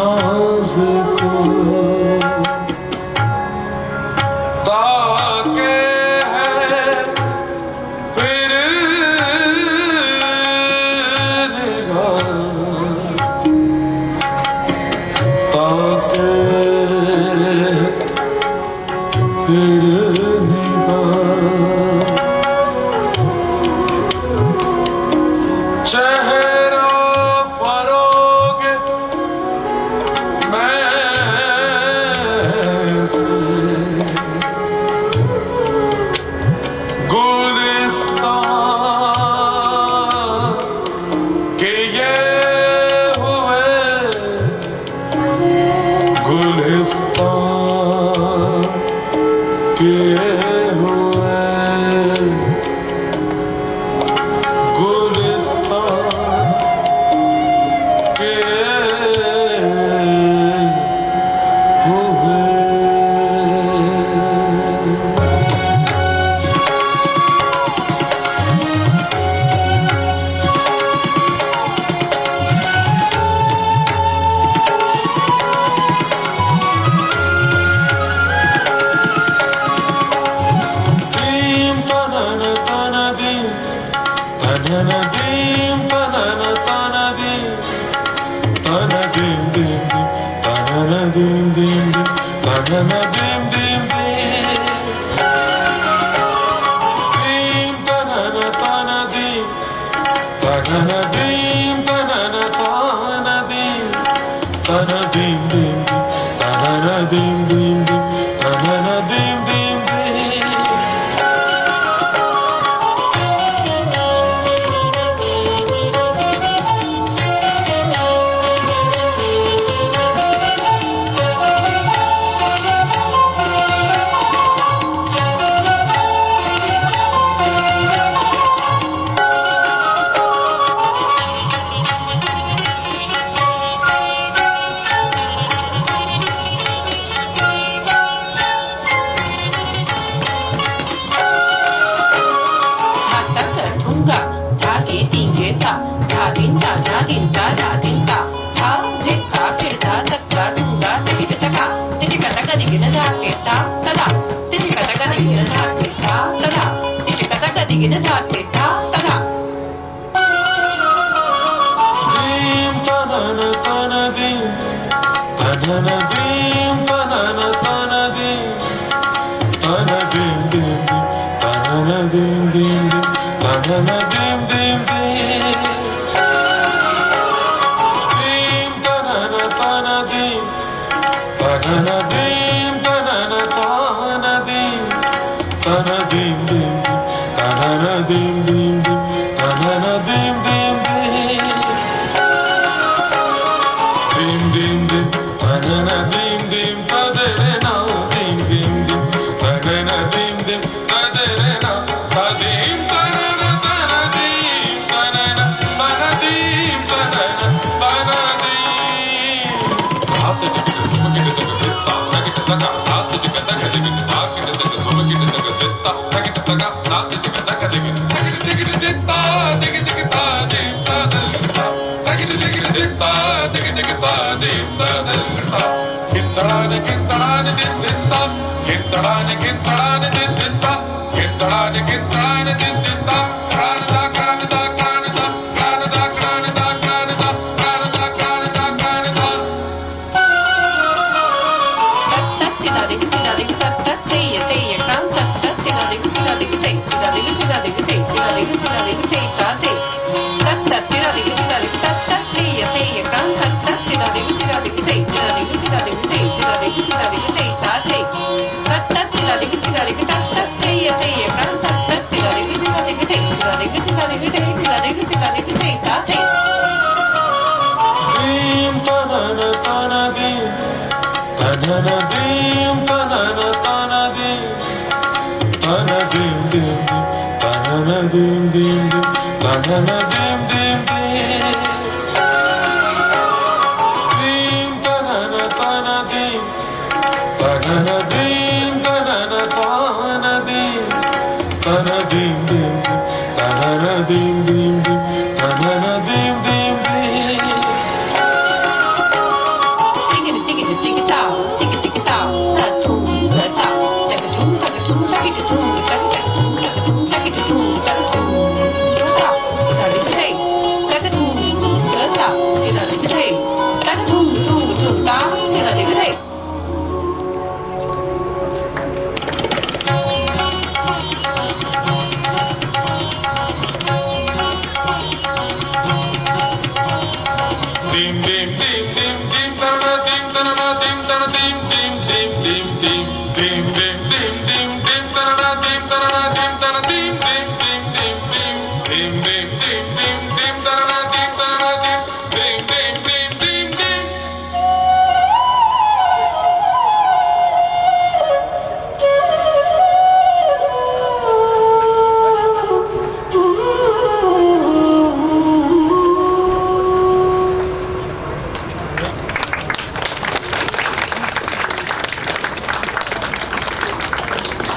नाज को ताके है फिर निगाह, ताके फिर निगाह। चेहरा फरोग मैं से गुलिस्तान के ये हुए, गुलिस्तान के हुए, गुलिस्तान के हुए। दीम तनन तन दीम तनन दीम तनन तन दीम तन दीम दीम दीम तनन दीम दीम दीम तनन दीम दीम दीम दीम तनन तन दीम तनन दीम तनन तन दीम तन दीम दीम दीम तनन दीम दीम दीम तनन दीम दीम दीम। 他他他，这个他个这个他给他他他，这个他个这个他给他他他，这个他个这个他给他他他。 दीम तनन तन दीम तनन दीम तनन तन दीम तन दीम दीम दीम तनन दीम दीम दीम तनन दीम दीम दीम दीम तनन तन दीम तनन दीम तनन तन दीम तन दीम दीम दीम तनन दीम दीम दीम तनन दीम दीम दीम दीम दीम दीम तनन दीम दीम तदरे ना दीम दीम दीम तनन दीम दीम तदरे ना तदीम तनन तन दीम तनन तन दीम तनन तन दीम। तात जिगट तुम किट तक दित्ता तकिट तका तात जिगट तक जिगट ताकिट तक तुम किट तक दित्ता तकिट तका तात जिगट तक जिगट तकिट जिगट दित्ता जिगट जिगट ता दीम ता दल ता तकिट जिगट दित्ता जिगट जिगट ता दीम ता दल ता कितड़ान कितड़ान दिन दित्ता कितड़ान कितड़ान दिन दित्ता कितड़ान कितड़ान दिन दित्ता क्रान दा क्रान दा क्रान दा क्रान दा क्रान दा क्रान दा क्रान दा क्रान दा क्रान दा। दीम तनन तन दीम तनन दीम तनन तन दीम तन दीम दीम दीम तनन दीम दीम दीम तनन दीम दीम दीम दीम तनन तन दीम तनन दीम तनन तन दीम तन दीम दीम दीम तनन दीम दीम दीम तनन दीम दीम दीम। Dim dim.